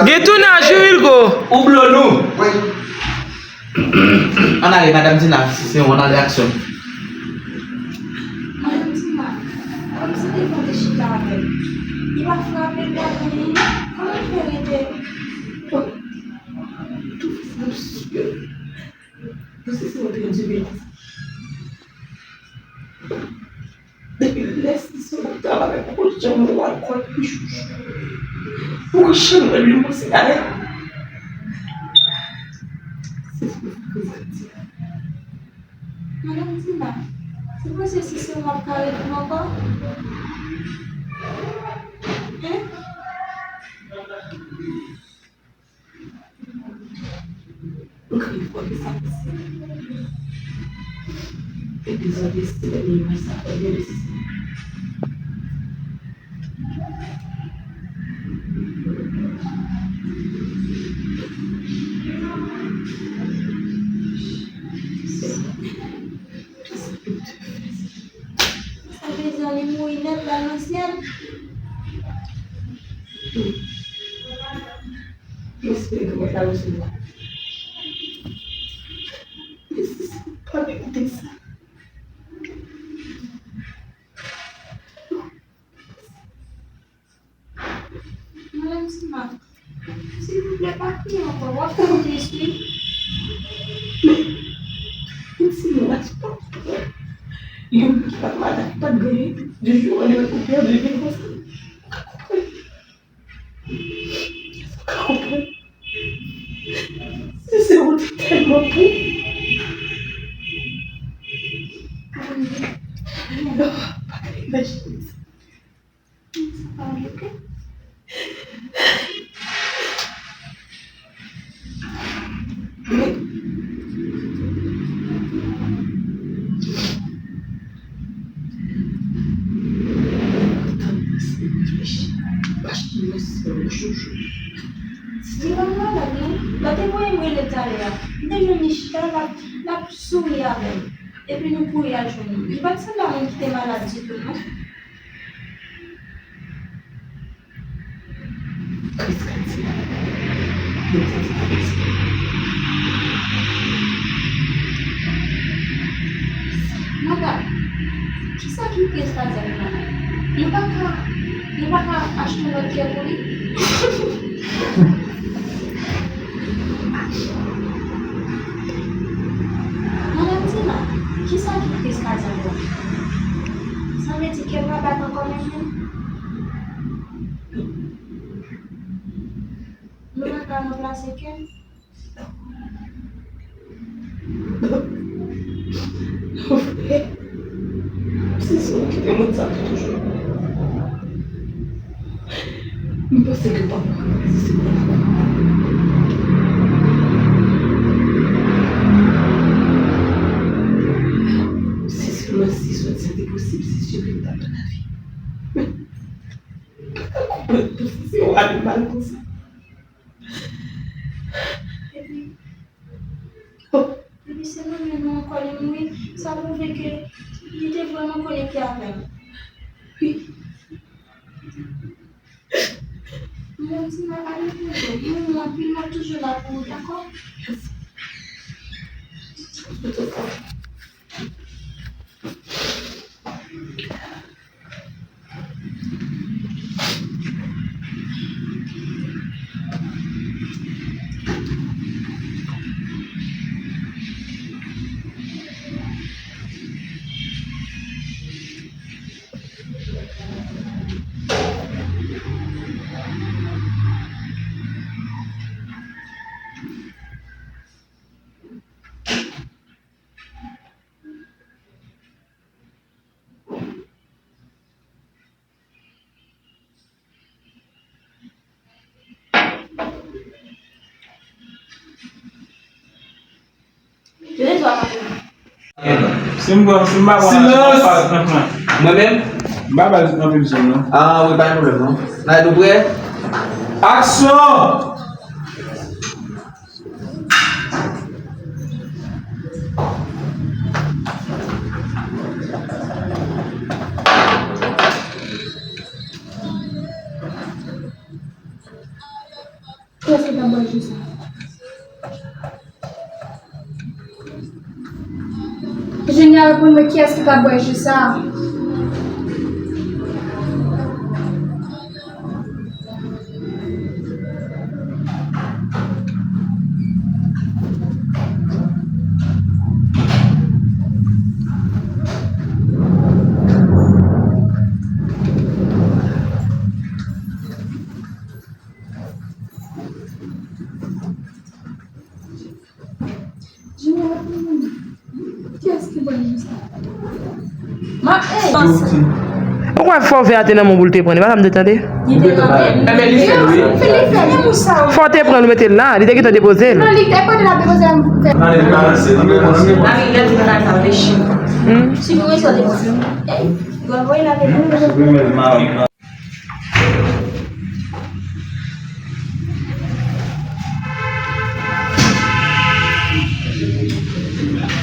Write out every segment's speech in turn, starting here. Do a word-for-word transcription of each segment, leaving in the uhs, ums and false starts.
Gen tounaj wi, Wilgo. Ou blo nou. Ann ale, Madanm Tina, si se ou, ann ale, aksyon. Madanm Tina, kòmsi devan te chita avè m. Li pa frape m, pa gen anyen. Kòman l fè rete? Tou fè sa, msye. Msye, se ou te yon divinite. Depi lè Sisou ap travay, poko janm wè alkòl pi chouchou. Poko janm wè lwil mwen sigarèt. Se sa k fè m santi. Madanm Tina, ou panse Sisou ap ka ret pou ankò? Hein? Ou kri fò ke sa pase. Epizòd isi, lè li wè sa, fò l reyisi. Sa vle di li mouri nèt, l al nan syèl. M espere ke mwen ta resevwa. Mesi, se pa merite sa. Madanm Sima, silvouplè, pa kriye ankò, w ap fè m tris, wi. Men, yon ti mwa, ti pa konprann. Yon moun ki pa t malad, ki pa t gen anyen, di jou an lè ou pèdi li konsa. Ou ka konprann? Si se ou te tèlman pou. Oh, pa ka imajine sa. Sa pa oke. Li pa malad non. Lè w te voye m rele talè a, m te jwenn li chita, l ap, l ap souri avè m. Epi nou kouri al jwenn li. Li pa t sanble a moun ki te malad ditou non. Kris Katina. Yo te di Kris. Madanm, kisa ki Kris Katina? Nou pa ka, nou pa ka achte yon lòt kè pou li? Madanm Tina, kisa ki Kris Katina? Sa vle di kè l pa bat ankò menm non? Nou pa ka ranplase kè? Frè, si se ou ki te mande sa pou toujou. M panse ke papa, si se papa. Si sèlman si sòt sa te posib, se si ke m t ap nan lavi. Papa konprann tou si se ou ale mal konsa. Epi, epi se nan men nou ankò li mouri. Sa pwouve ke li te vrèman konekte avè m. Wi. Mwen di nan ale pou ou. Mwen anpil, m ap toujou la pou ou, dakò? Si m pran, si m pa pran, silans, m pa pran nan pran. Mwen menm? M pa pran nan pran non. Ah, wi, pa gen pwoblèm non. N a tou prè? Aksyon! Kiyès ki t ap bwè ji sa? Junior, reponn mwen, kiyès ki t ap bwè ji sa? Junior, kiyès ki bwè ji sa? M ap, ey, panse. Ou kwè fò vè a te nan men w pou l te pran li, pa sa m te tande? Li te nan men l. Fò w te pran l, ou mete l la, li te gentan depoze l. Non, li te kote l ap depoze l. Mari, gade nan la sa, de chim. Hmm? Si nou rezo depoze l. Ey, gwa voye la depoze.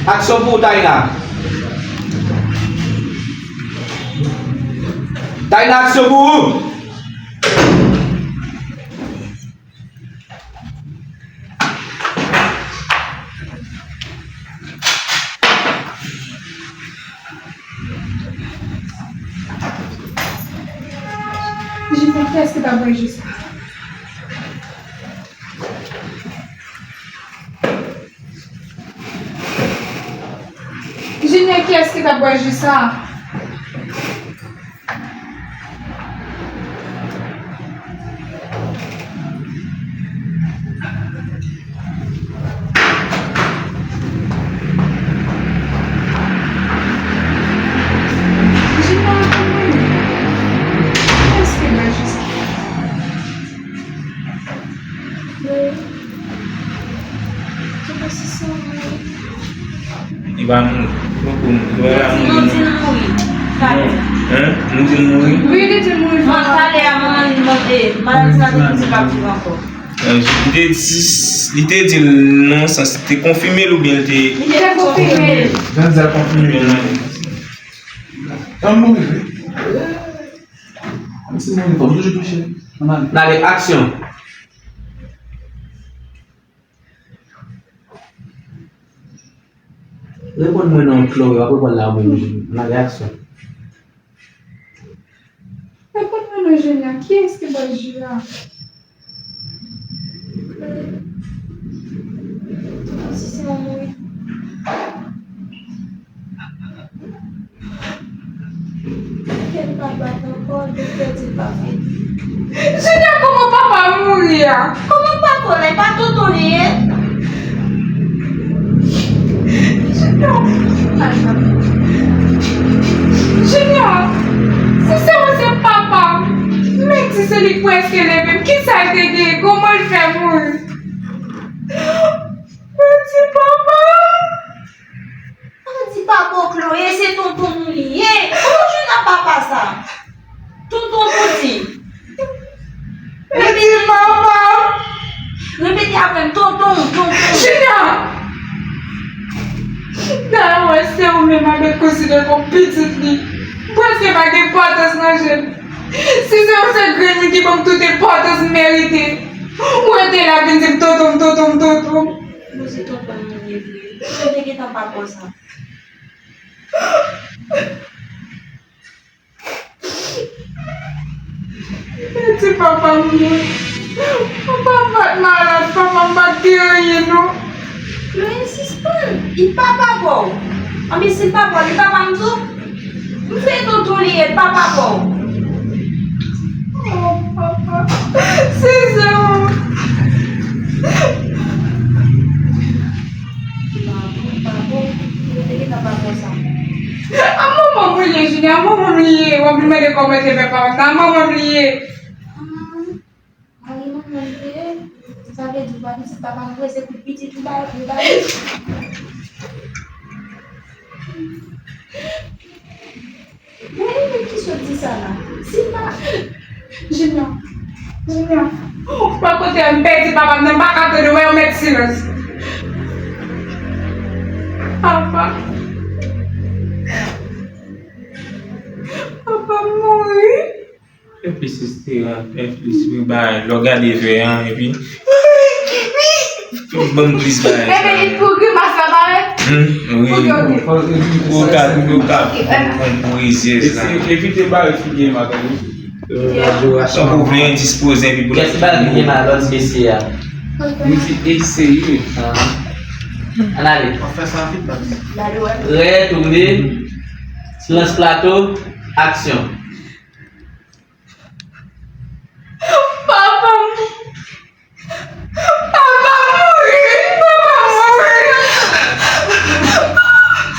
Aksyon pou ou, Taina. Taina, aksyon pou ou. Junior, kiyès ki t ap bwè ji sa? Junior, kiyès ki t ap bwè ji sa? Li pa mouri. Poko mouri. Li pa mouri. Nou di l mouri. Hein? Nou di l mouri? Wi, li di l mouri. Mwen, talè a, manman li mande, maladi sa te di l p ap viv ankò. Li te di, li te di l nan sans, li te konfime l oubyen li te... Li te konfime l. Jan di a konfime l. An mouri vre. Menm si mouri fò, m toujou touche. Ann ale. N ale, aksyon. Reponn mwen non, Chloé, w ap reponn la ou menm, Julie. N ale, aksyon. Reponn mwen non, Junior, kiyès ki bwè ji a? Si se yon mouri. Kè l pa bat ankò, doktè di l pa fini. Junior, kòman papa mouri a? Kòman papa w la? E pa tonton li ye? Junior. Junior, si se ou se papa m, men di se li k prèske leve m, kisa l te genyen? Kòman l fè mouri? Men di papa m. Ou di papa w, Chloé, se tonton nou li ye. Ou jwenn nan papa sa? Tonton nou di. Repete, papa. Repete apre m, tonton, tonton. Junior! Dayè, wè, se ou menm a dwe konsidere kòm pitit li. Prèske pa gen enpòtans nan je m. Si se ou se grenn moun ki ban m tout enpòtans m merite, ou rete la vin di m tonton m, tonton m, tonton m. Mwen se tonton m li ye vre. Mwen te gentan pa kwè sa. Mèsi papa m, non. Papa m pa t malad, papa m pa t gen anyen, non. Chloé, sispann. Li pa papa w. Anben, si l papa w, li papa m tou. M se tonton li ye, papa pa w. Oh, papa. Sezi. Papa, papa, yo te gentan pa konsa. A manman m li ye, Junior, a manman m li ye. W ap vin mande kòman te fè papa m nan, a manman m li ye. Mari manman m te ye, sa vle di w pa pitit papa m vre, se kout pitit ou ba, ou ba li. Men, men ki sot di sa la? Si pa... Junior, Junior, ou pa kote m pèdi papa m nan, m pa ka tande, wè yon mèt silans. Papa. Papa m mouri. Fè plis esperans, fè plis bagay. Lè w gade vè an, epi Tout banm plis bagay. Ebyen, li pou grimas la parèt. Hmm, wi. Pou yo gen. Pou ka, pou ka, pou, pou, pou rizyèz la. Evite bare figi Emma, tande. Tankou vle endispoze epi pou... Kès ki pral figi Emma, lòt mesye a? Nou di eseye. Ah. Ann ale. Ann fè sa vit, baz. Retounen. Silans plato. Aksyon. Papa m. Papa mouri! Papa mouri! Papa mouri!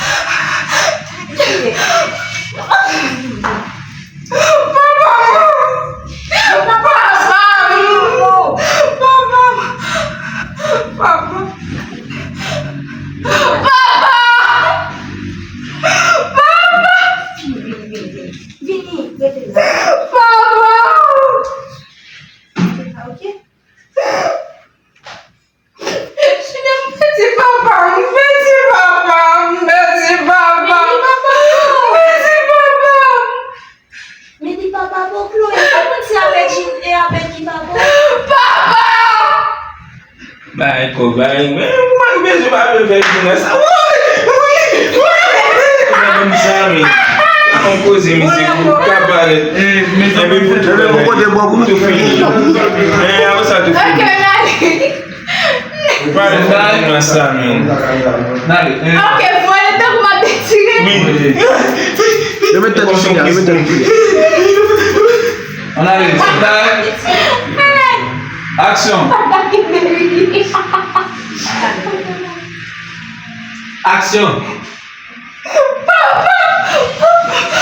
Papa mouri! Papa! Papa! Papa! Papa! Vini, vini, vini. Vini, rete la. Papa! Rete la, ok? Chine, m pèdi papa, m pèdi papa, m pèdi papa, m pèdi papa. Men li papa pou Chloé, pa konn se avèk Jin e avèk ki papa. Papa! Bay kò, bay, men, mwen bezwen pa bezwen fè jounen sa. Wi, wi, wi. Mwen menm sa, men. An koze, misye, pou ka parèt. Eh, men sa, men pou tou fini. Men apre sa, tou fini. Ok, n ale. Ou pa vin sa, men. N ale. Ok, vole tankou m ap detire. Wi. Yo met tèt sou figi a, yo met tèt sou figi a. Ann ale. Aksyon. Aksyon. Papa! Papa!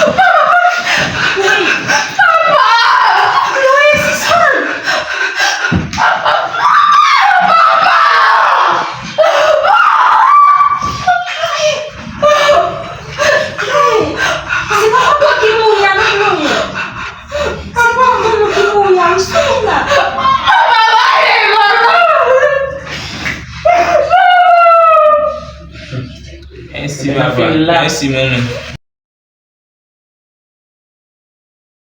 Papa! Chloé, sispann! Papa! Papa! Chloé! Chloé! Se pa papa ki mouri a non, Chloé! Se pa manman ki mouri a, wi, sou la! Papa! Mèsi, papa. Mèsi, manman.